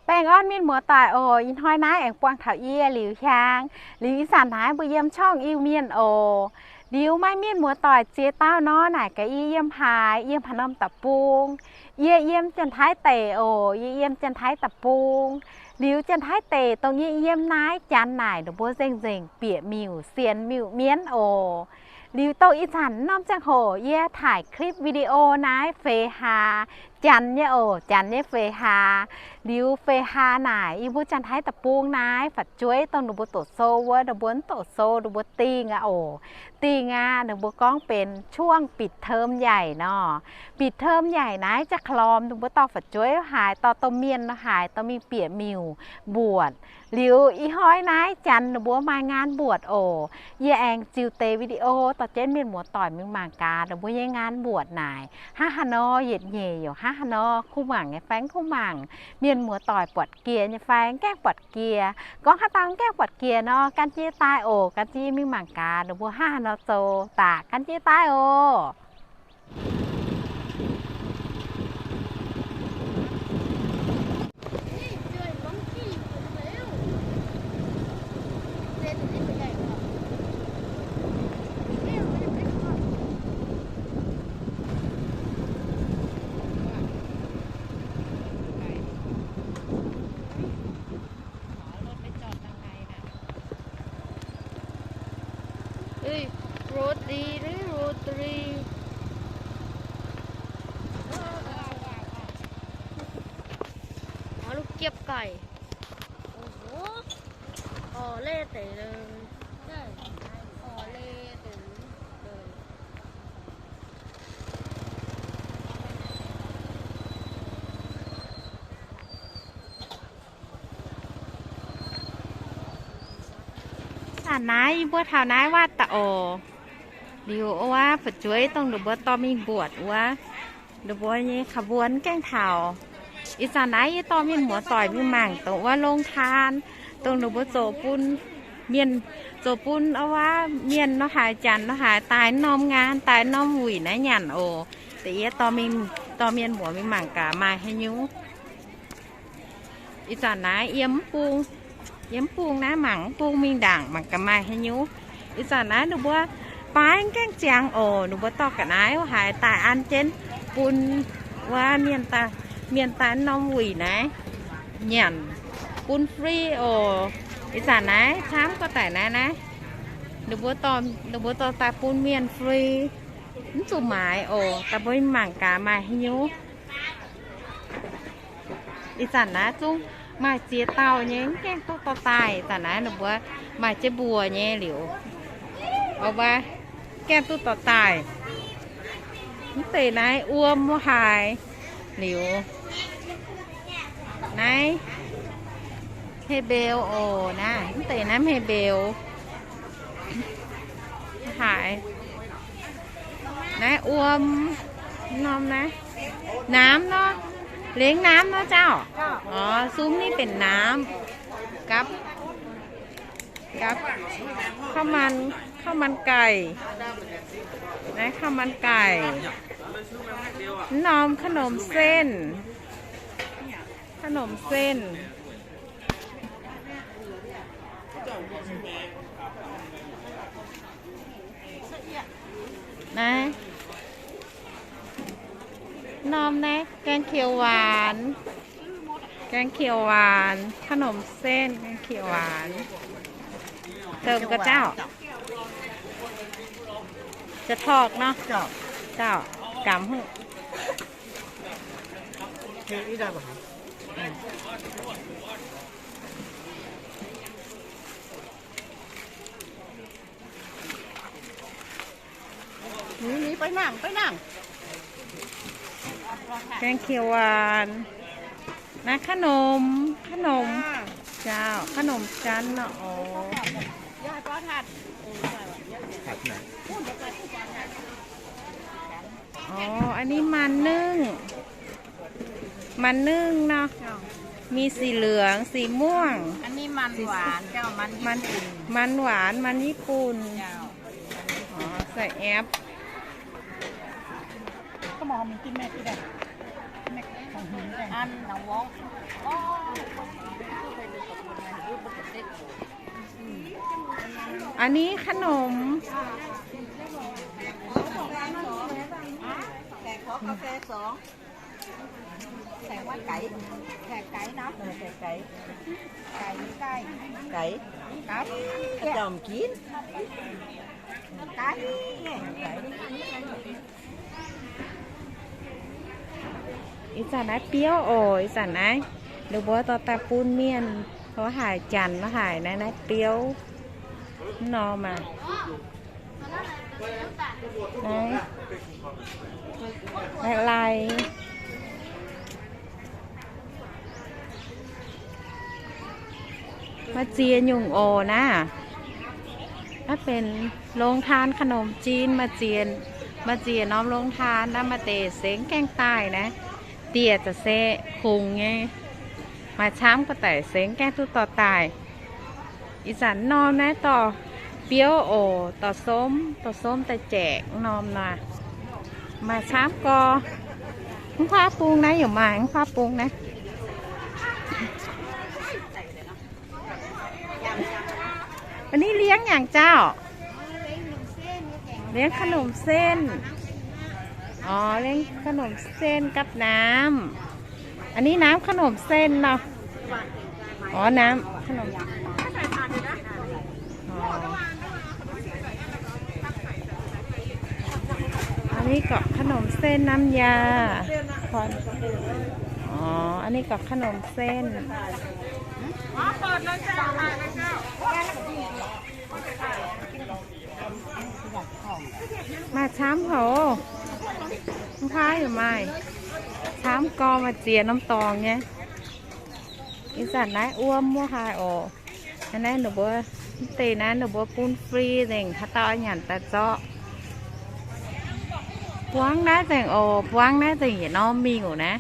Baengh orn mienh muoz-doic oc. Ih hnoi naaiv aengx buangh taux yie Liuz Hiaang. Liuz ih zanc naaiv mbuo yiem ช่อง Iu-Mienh oc. Liuz maaih mienh muoz-doic ziex dauh nor naaic gaax yie yiem haaix, yiem haaix norm deic-bung. Yie yiem Janx-Taiv deic oc. Yie yiem Janx-Taiv deic-bung. Liuz Janx-Taiv deic dongh yie yiem naaiv Janx naaic ninh mbuo nzengc-nzengc bieqc miuc sienx miuc mienv oc. Liuz dongh ih zanc norm ziangh hoc yie ถ่าย clip video naaiv feix hlaax, Janx nyei oc, Janx nyei feix hlaax. Liuz feix hlaax naaic yie mbuo Janx-Taiv deic-bung naaiv fu'jueiv dongh ninh mbuo doqc sou wuov, ninh mbuo mv doqc sou ninh mbuo dingh aqv oc. Dingh aqv, ninh mbuo gorngv benx ช่วงปิดเทอมใหญ่ nor. ปิดเทอมใหญ่ naaiv jaax-klorm ninh mbuo dorh fu'jueiv haaix, dorh domh mienh haaix dorh mingh bieqc miuc mbuoqc. Liuz ih hnoi naaiv Janx ninh mbuo maaih งานบวช oc. Yie aengx ziux deix video dorh jienv mienh muoz-doic mingh mangc gaax ninh mbuo nyei งานบวช naaic hnangv haaix nor yietc nyeic, yaac hnangv haaix nor kuh mangc nyei fai mv kuh mangc. Mienh muoz-doic buatc jiex nyei fai mv gaengh buatc jiex. Gorngv haaix dauh mv gaengh buatc jiex nor, gan jienv daaih oc. Gan jienv mingh mangc gaax ninh mbuo hnangv haaix nor zoux daaih. Gan jienv daaih oc. Ê, roti, roti. Có lub kiếp cày. Ồ, lê tể đời. Ồ, lê tể đời. Ih zanc naaiv yie mbuo taux naaiv วัด daaih oc. Liuz wuov fu'jueiv dongh ninh mbuo dorh mingh mbuoqc wuov, ninh mbuo nyei ขบวน gaengh taux. Ih zanc naaiv yie dorh mienh muoz-doic mingh mangc dongh wuov โรงทาน, dongh ninh mbuo zoux bun mienh, zoux bun wuov mienh nor haaix, janx nor haaix, daaih norm งาน, daaih norm wuic naaiv nyanc oc. Da'yietv dorh mienh muoz mingh mangc gaax maaih haaix nyungc. Ih zanc naaiv yiem mv bung, yiem mv bung naaiv mangc mv bung mingh ndaangc mangc gaax maaih haaix nyungc. Ih zanc naaiv ninh mbuo baav gaengh ziangx oc. Ninh mbuo dorh ga'naaiv haaix daaih an jienv bun wuov mienh daaih, mienh daaih norm wuic naaiv nyanc, bun free oc. Ih zanc naaiv camv gorx daic naaiv, naaiv ninh mbuo dorh, ninh mbuo dorh daaih bun mienh free, mv zuqc maaiz oc. Daaih mbuo mangc gaax maaih haaix nyungc. Ih zanc naaiv zungv maaih ziex dauh nyei, mv gaengh duqv dorh daaih. Ih zanc naaiv ninh mbuo maaih jienv mbuox nyei liuz, oc, mv gaengh duqv dorh daaih. Mv deix naaiv wuom haaix liuz, naaiv hei mbeux oc. Naaiv mv deix naaiv hei mbeux haaix. Naaiv wuom norm naaiv, น้ำ nor, lengh น้ำ nor zauh. Orv, sumv ninh benx น้ำ gapv, gapv ข้าวมัน ไก่. Naaiv ข้าวมันไก่. Mv norm ขนมเส้น, ขนมเส้น. Naaiv norm naaiv แกงเขียวหวาน, แกงเขียวหวาน, ขนมเส้น, แกงเขียวหวาน. Dongh ga'zauh, จะทอด nor. Zauh, gamh hungh. Ni, ni, ไปนั่ง ไปนั่ง. แกงเขียวหวาน นะ ขนม ขนม เจ้า ขนมชั้นเนาะ. Orv. ผัดไหน? Orv, อันนี้มันนึ่ง มันนึ่งเนาะ. มีสีเหลือง สีม่วง. อันนี้มันหวานเจ้า มัน มัน มันหวาน มันญี่ปุ่น. เจ้า. Orv, ใส่แอป. ก็มองมีกินแม่กินได้ แม่ของหินได้. อันนี้ขนม แขกขอกาแฟสอง แขกว่าไก่ แขกไก่นะ เออ แขกไก่ ไก่ ไก่ ไก่ ไก่ ข้าเจ้ากิน ไก่ Ih zanc naaiv biouv oc, ih zanc naaiv ninh mbuo dorh daaih bun mienh, wuov haic janx wuov haic naaiv, naaiv biouv. Mv norm maah. Naaiv, naaiv lai. Maaih ziex nyungc oc naaiv. Naaiv benx โรงทาน ขนมจีน maaih ziex, maaih ziex norm โรงทาน naaiv, maaih deix sengx gaengh daaih naaiv. Dieh za'gengh se kungx nyei, maaih camv ga'daic sengx gaengh duqv dorh daaih. Ih zanc norm naaiv dorh biouv oc, dorh somv, dorh somv daaih jaeqc norm naaiv. Maaih camv gorx. Mv huaav bung naaiv yaac maaih, mv huaav bung naaiv. An ni liengv nyanc jauv? Liengv ขนมเส้น. Orv, liengv ขนมเส้น gapv naamv. An ni naamv ขนมเส้น nor. Orv, naamv ขนม. An ni gorqv ขนมเส้น naamv yaac. Orv, an ni gorqv ขนมเส้น. Maaih camv haic. Mv huaav yaac maaih. Camv gorx, maaih ziex norm dorngx nyei. Ih zanc naaiv wuom wuov haaix oc. Naaiv ninh mbuo, mv deix naaiv ninh mbuo bun fri nzengc, haaix dauh nyanc daaih zorqv. Buangv naaiv nzengc oc, buangv naaiv nzengc yietc norm miuc naaiv.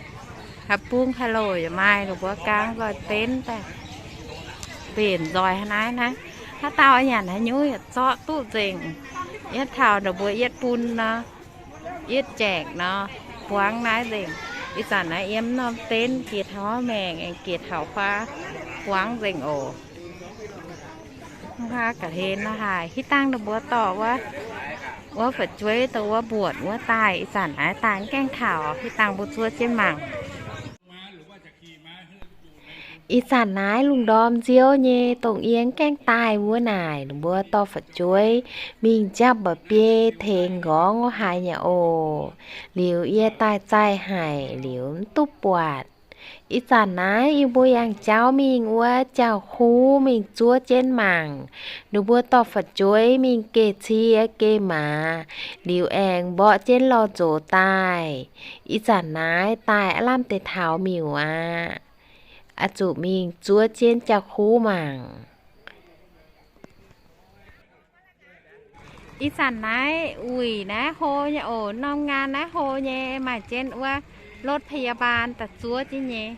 Haaix bung haaix loc yaac maaih, ninh mbuo gaang nzoih benv daaih. Mbenc nzoih haaix naaiv naaiv. Haaix dauh nyanc haaix nyungc yaac zorqv duqv nzengc. Yietv taux ninh mbuo yietv bun nor, yietv jaengc nor, buangv naaiv nzengc. Ih zanc naaiv yiem norm benv jiex taux maengc aengx jiex taux huaav, buangv nzengc oc. Huaav ga'hlen nor haic, hitv dangh ninh mbuo dorh wuov, wuov fu'jueiv dongh wuov mbuoqc wuov daaih. Ih zanc naaiv daaih mv gaengh taux, hitv dangh mbuo zuov jienv mangc. Ih zanc naaiv lungh ndorm nziouv nyei, dongh yie mv gaengh daaih wuov naaic, ninh mbuo dorh fu'jueiv mingh japv mba'biei tengx nqorngv wuov haaix nyungc oc. Liuz yie daaih zaih haic liuz mv duqv buatc. Ih zanc naaiv yie mbuo yangh jauv mingh wuov jauv-kuv mingh zuov jienv mangc. Ninh mbuo dorh fu'jueiv mingh geh cie geh maaz, liuz aengx mborqv jienv lorh nzox daaih. Ih zanc naaiv daaih aav lamh deix taux miuc aqv. Oix zuqc mingh zuov jienv jauv-kuv mangc. Ih zanc naaiv wuic naaiv hlo nyei oc. Norm nqaang naaiv hlo nyei, maaih jienv wuov รถพยาบาล daaih zuov jienv nyei.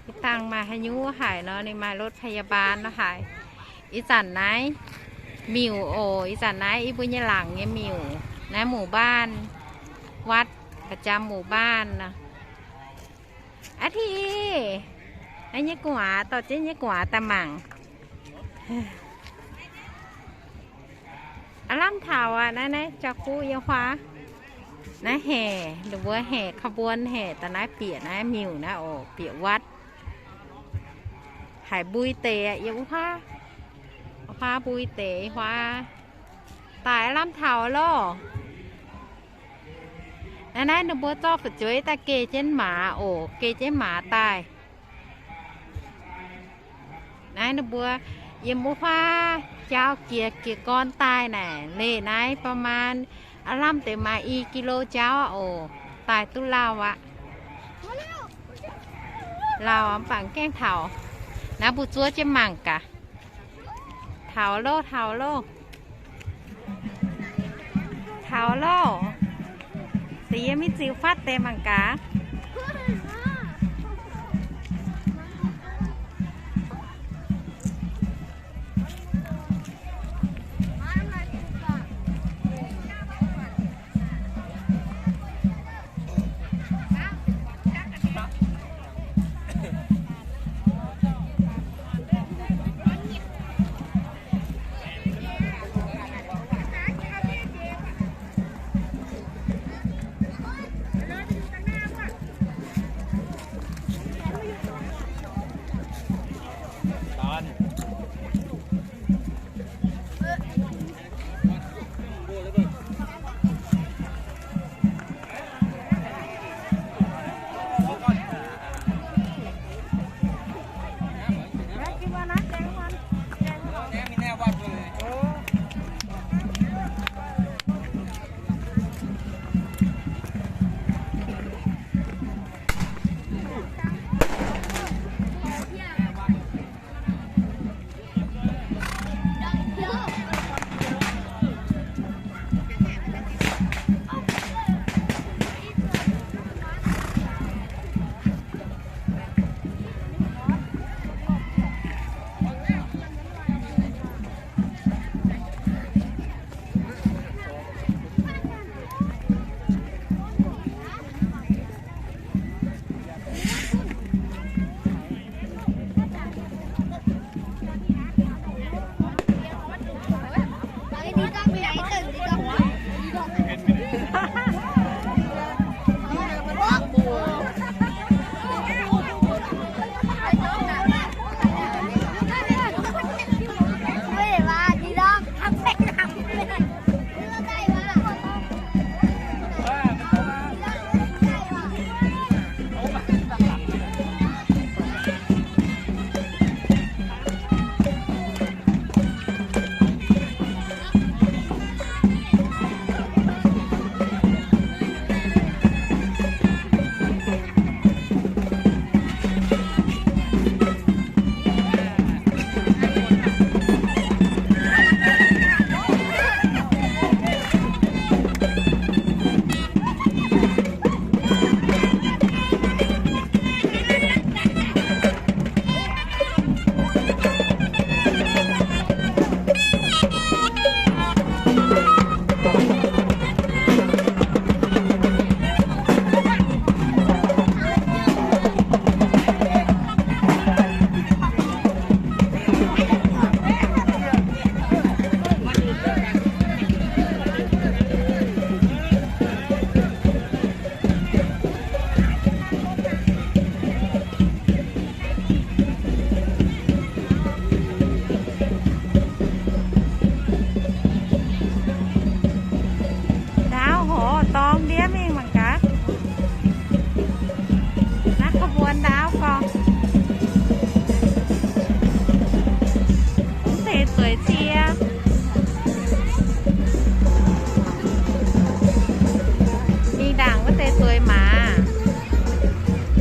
Ih dangh maaih haaix nyungc haic nor, ninh maaih รถพยาบาล nor haic. Ih zanc naaiv miuc oc. Ih zanc naaiv yie mbuo nyei laangc nyei miuc. Naaiv หมู่บ้าน วัดประจำหมู่บ้าน nor. Aa ti, naaiv nyei gu'nguaaz, dorh jienv nyei gu'nguaaz daaih mangc. Aav lamh taux aqv. Naaiv, naaiv jauv-kuv yiem huaav. Naaiv haeh, ninh mbuo haeh ขบวน haeh daaih naaiv bieqc naaiv miuc naaiv oc, bieqc วัด. Haiz mbui deix yiem wuov huaav, huaav mbui deix huaav. Daaih aav lamh taux loh. Naaiv, naaiv ninh mbuo zorqv fu'jueiv daaih geh jienv maaz oc, geh jienv maaz daaih. Naaiv ninh mbuo yiem wuov huaav jauv jiex jiez gorn daaih naaic, leih naaiv ประมาณ aav lamh deix maaih i kilo jauv oc. Daaih duqv lauh aqv. Lauh mv baac gaengh taux. Naaiv mbuo zuov jienv mangc gaax. Taux loh, taux loh. Taux loh. Se yie maiv ziux fatv deix mangc gaax.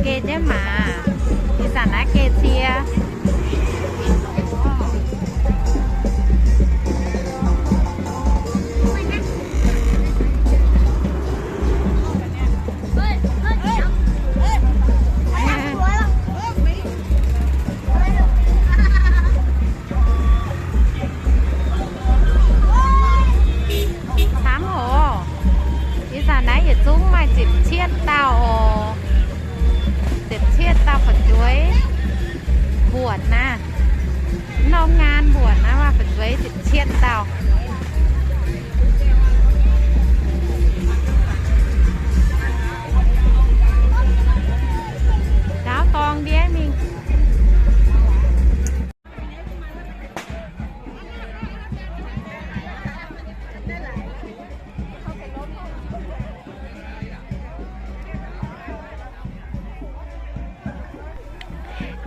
Geh jienv maaz, ih zanc naaiv geh cie. Camv oc. Ih zanc naaiv yietc zungv maaih ziepc cietv dauh oc. Ziepc cietv dauh fu'jueiv mbuonc naaiv. Norm ngaan mbuonc naaiv maaih fu'jueiv ziepc cietv dauh. Ndaauv dorng ndiev mingh.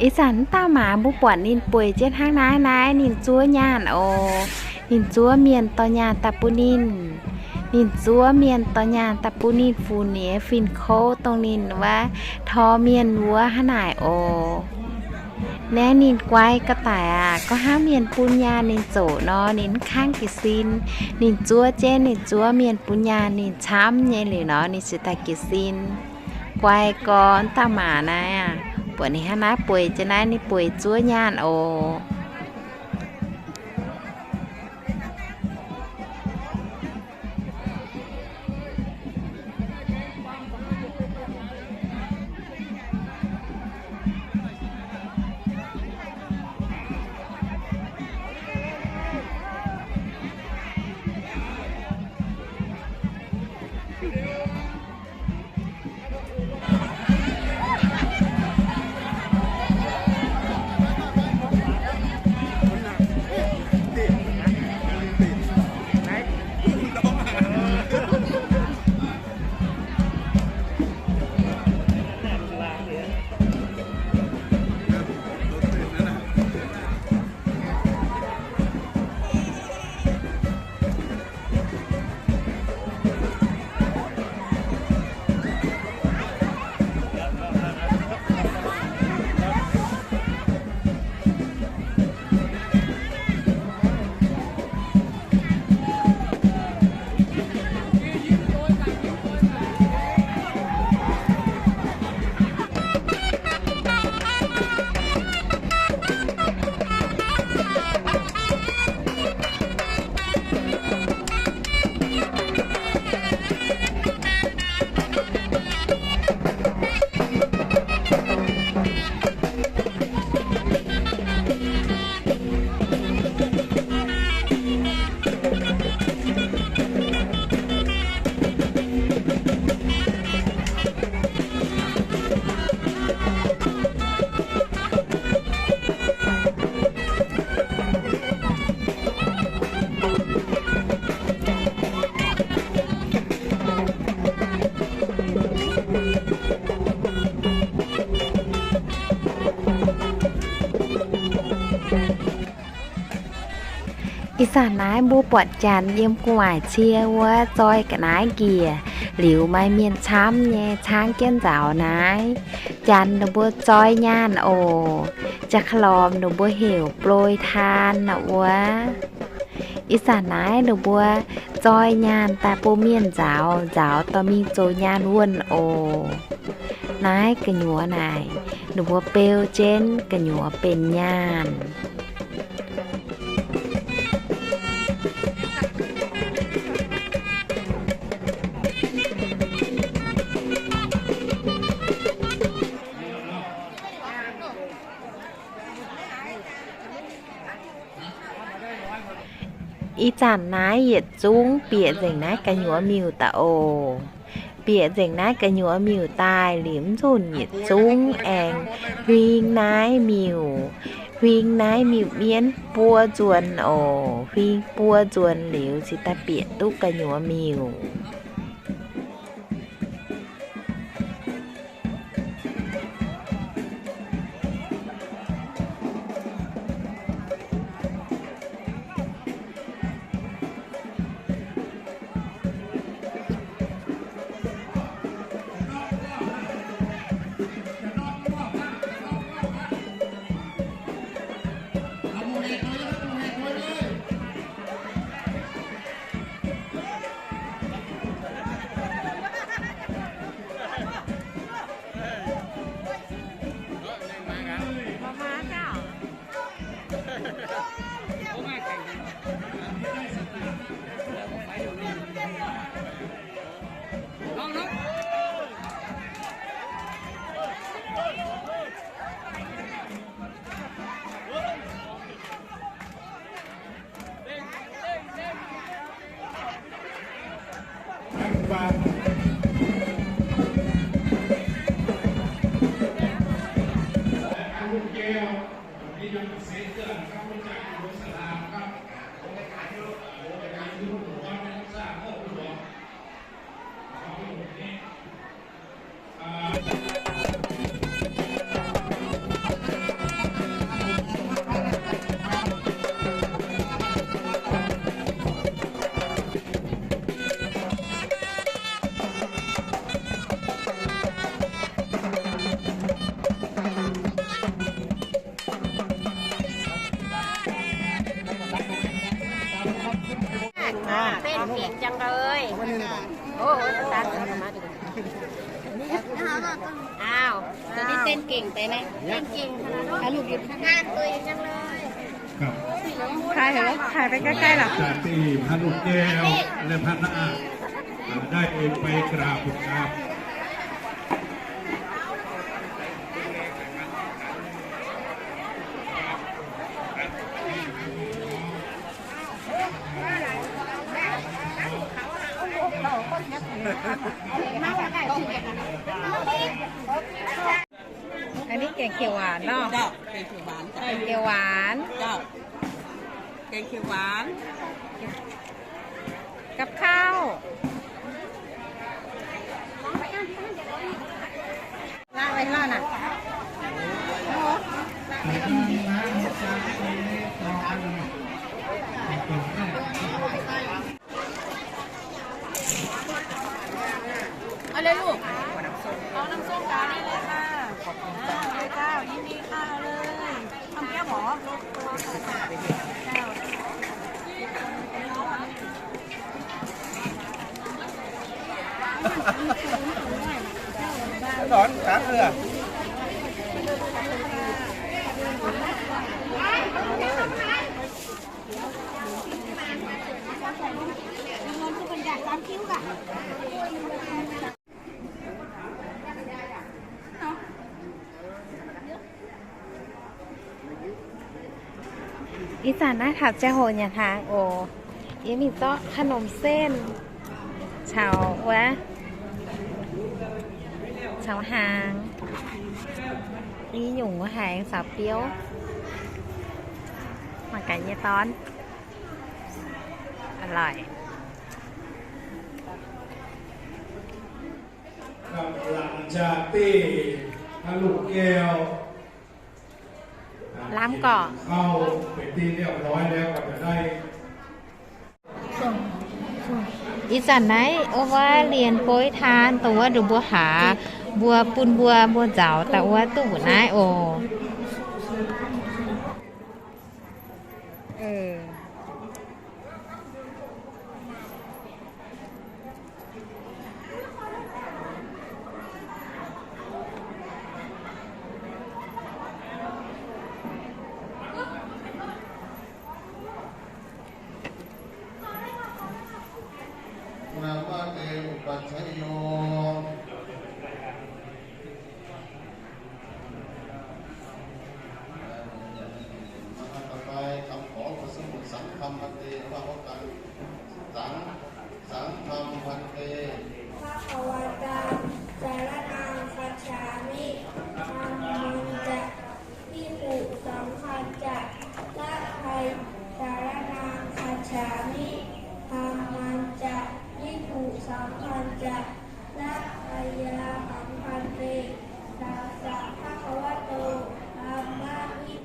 Ih zanc dauh maaz mbuo buatc ninh bueix jienv hnangv naaiv naaiv, ninh zuov nyaanh oc. Ninh zuov mienh dorh nyaanh daaih bun ninh. Ninh zuov mienh dorh nyaanh daaih bun ninh funx nyei fin-kouv dongh ninh wuov tor mienh wuov hnangv naaic oc. Naaiv ninh guai ga'daic aqv. Gorngv hnangv mienh bun nyaanh ninh zoqc nor, ninh mv kangv jiez sin. Ninh zuov jienv, ninh zuov mienh bun nyaanh ninh camv nyei liuz nor, ninh ziouc daaih jiez sin. Guai gorn dauh maaz naaiv aqv. Buatc ninh hnangv naaiv bueix jienv naaiv, ninh bueix zuov nyaanh oc. Ih zanc naaiv mbuo buatc janx yiem gu'nguaaic cie wuov zoi ga'naaiv njiec, liuz maaih mienh camv nyei caangv jienv nzaaux naaiv. Janx ninh mbuo zoi nyaanh oc. Jaa-ka-lormc ninh mbuo heuc โปรยทาน naaiv wuov. Ih zanc naaiv ninh mbuo zoi nyaanh daaih bun mienh nzaaux, nzaaux dorh mingh zoux nyaanh wuonh oc. Naaiv gu'nyuoz naaic, ninh mbuo beu jienv gu'nyuoz benx nyaanh. Ih zanc naaiv yietc zungv bieqc nzengc naaiv gu'nyuoz miuc daaih oc. Bieqc nzengc naaiv gu'nyuoz miuc daaih liuz, mv nzunc yietc zungv aengx huing naaiv miuc. Huing naaiv miuc mienv buo nzuonx oc. Huing buo nzuonx liuz cingx daaih bieqc duqv gu'nyuoz miuc. เต้นเก่งจังเลย โอ้โห ตาสวยมากเลย อ้าว ตัวนี้เต้นเก่งไปไหม เต้นเก่งขนาดนั้น ถ่ายรูปอยู่ข้างหน้า สวยจังเลย ครับ ถ่ายเถอะ ถ่ายไปใกล้ๆหรอ จากที่พระลูกแก้วและพระนาค ได้ไปกราบ อันนี้แกงเขียวหวานเนาะ เจ้า แกงเขียวหวาน เจ้า แกงเขียวหวาน เจ้า แกงเขียวหวาน กับข้าว ล้างไว้ให้รอดน่ะ เอาเลยลูก เอาน้ำส้มกาได้เลยค่ะ อ่า เลยเจ้า ยินดีค่ะ เอาเลย ทำแก้วหมอ ร้อนครับเพื่อ Ih zanc naaiv taux ziangh hoc nyanc hnaangx oc. Yie mingh zorqv ขนมเส้น caux wuov, caux hnaangx. Yie nyungc wuov haiz caux biouv. Mangc gaax yie dorn. อร่อย ครับ หลังจากที่พระลูกแก้ว ล้ำก่อน เข้าเป็นที่เรียบร้อยแล้ว ก็จะได้ Ih zanc naaiv wuov lienx boi taan dongh wuov nduqc mbuo hlaax, mbuo bun mbuo, mbuo nzaaux daaih wuov duqv naaiv oc. Namo te upajjhayo. ต่อไปคำขออุปสมบทสังฆัง ภันเต ว่าพร้อมกัน สัง สังฆัง ภันเต Bhagavantaṃ saraṇaṃ gacchāmi. Dhammañca bhikkhusaṅghañca. Saṅghaṃ saraṇaṃ gacchāmi. Dhammañca bhikkhusaṅghañca. Saṅghayāmaṃ bhante. Tassa bhagavato dhammavi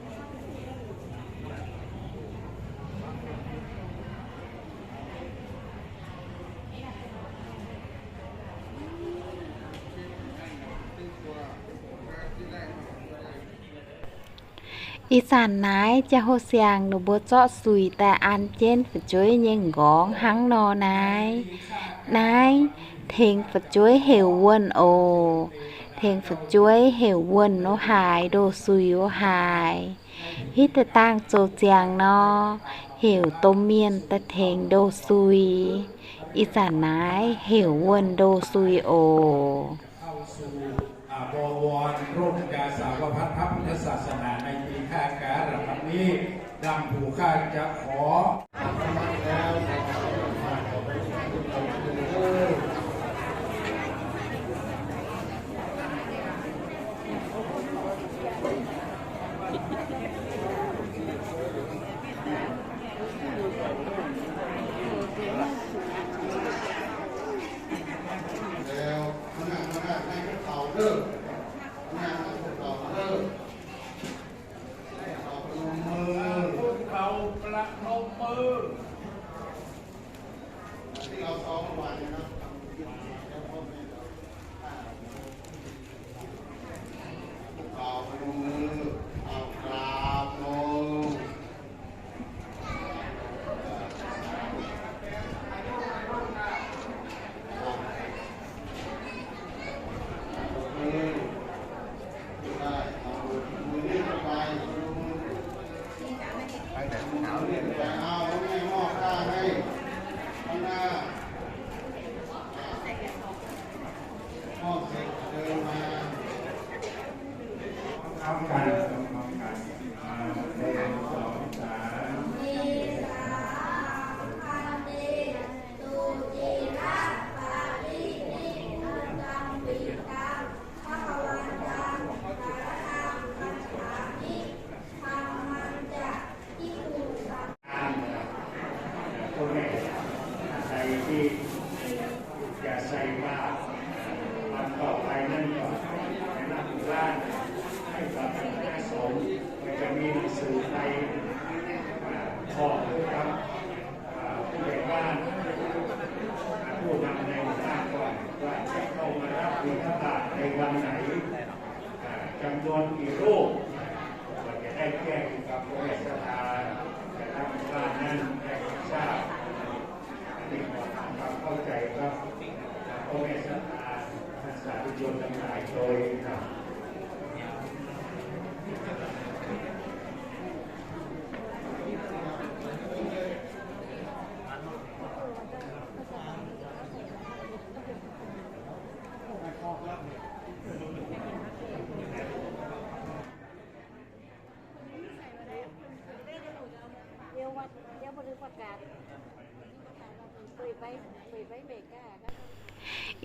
Ih zanc naaiv ziangh hoc siang ninh mbuo zorqv suix daaih an jienv fu'jueiv nyei nqorngv hnangv nor naaiv. Naaiv tengx fu'jueiv heuc wuonh oc. Tengx fu'jueiv heuc wuonh wuov haaix, ndoh suix wuov haaix. Hitv deix dangh zoux ziangx nor, heuc domh mienh daaih tengx ndoh suix. Ih zanc naaiv heuc wuonh ndoh suix oc. เข้าสู่ อ่า บวรร่มกาสาวพัสตร์พระพุทธศาสนาในปีข้าการะบัดนี้ ดังผู้ข้าจะขอ แล้ว เอาเนี่ยไปเอาแม่หม้อข้าวให้ข้างหน้า หม้อเสร็จเดินมา พร้อมกัน พร้อมกัน อ่า หนึ่ง สอง สาม เมสา พันเต สุจิระ ปรินิพพุตัง ปิตัง ภะคะวันตัง สารณัง คัจฉามิ ธัมมังจะ ภิกขุสังฆัง พวกนี้ใครที่จะใส่บาตรวันต่อไปนั่นก็ไปรับอยู่บ้าน ให้กับคณะสงฆ์ ก็จะมีหนังสือไป อ่า บอกด้วยครับ อ่า ผู้ใหญ่บ้าน อ่า ผู้นำในหมู่บ้านก่อน ว่าจะเข้ามารับบิณฑบาตในวันไหน อ่า จำนวนกี่รูป ก็จะได้แจ้งกับพระแม่ศรัทธา แต่ละหมู่บ้านนั้นได้ทราบ อันนี้ขอทำความเข้าใจครับ พระแม่ศรัทธา ท่านสาธุชนทั้งหลายโดยครับ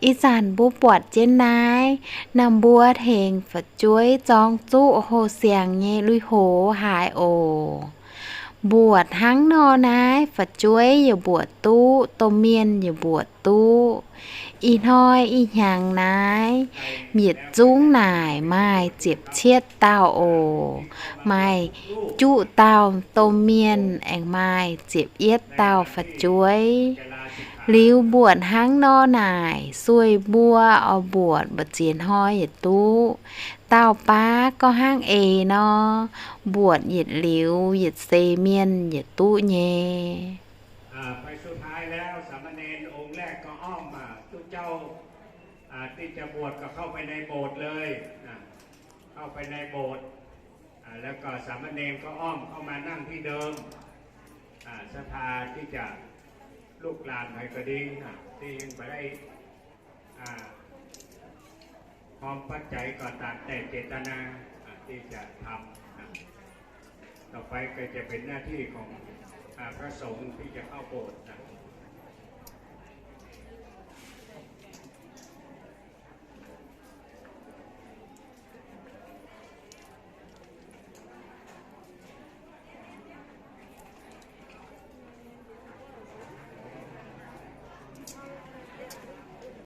Ih zanc mbuo buatc jienv naaiv, naaiv mbuo tengx fu'jueiv zorng zuqv houh siangx nyei lui-houx haic oc. Mbuoqc hnangv nor naaiv, fu'jueiv yaac mbuoqc duqv, domh mienh yaac mbuoqc duqv. Ih hnoi ih hnyangx naaiv, yietc zungv naaic maaih ziepc cietv dauh oc. Maaih juqv dauh domh mienh aengx maaih ziepc yietv dauh fu'jueiv. Liuz mbuoqc hnangv nor naaic, sueih mbuo oix mbuoqc mbu'ziex hnoi yietc duqv. Dauh baav gorngv hnangv eix nor, mbuoqc yietc liuz yietc seix mienh yietc duqv nyei. อ่า ไปสุดท้ายแล้ว สามเณรองค์แรกก็อ้อมมา ทุกเจ้า อ่า ที่จะบวชก็เข้าไปในโบสถ์เลย อ่า เข้าไปในโบสถ์ อ่า แล้วก็สามเณรก็อ้อมเข้ามานั่งที่เดิม อ่า ศรัทธาที่จะ ลูกหลานใครก็ดี อ่า ที่ยังไม่ได้ อ่า พร้อมปัจจัยก็ตามแต่เจตนา อ่า ที่จะทำ อ่า ต่อไปก็จะเป็นหน้าที่ของ อ่า พระสงฆ์ที่จะเข้าโบสถ์ อ่า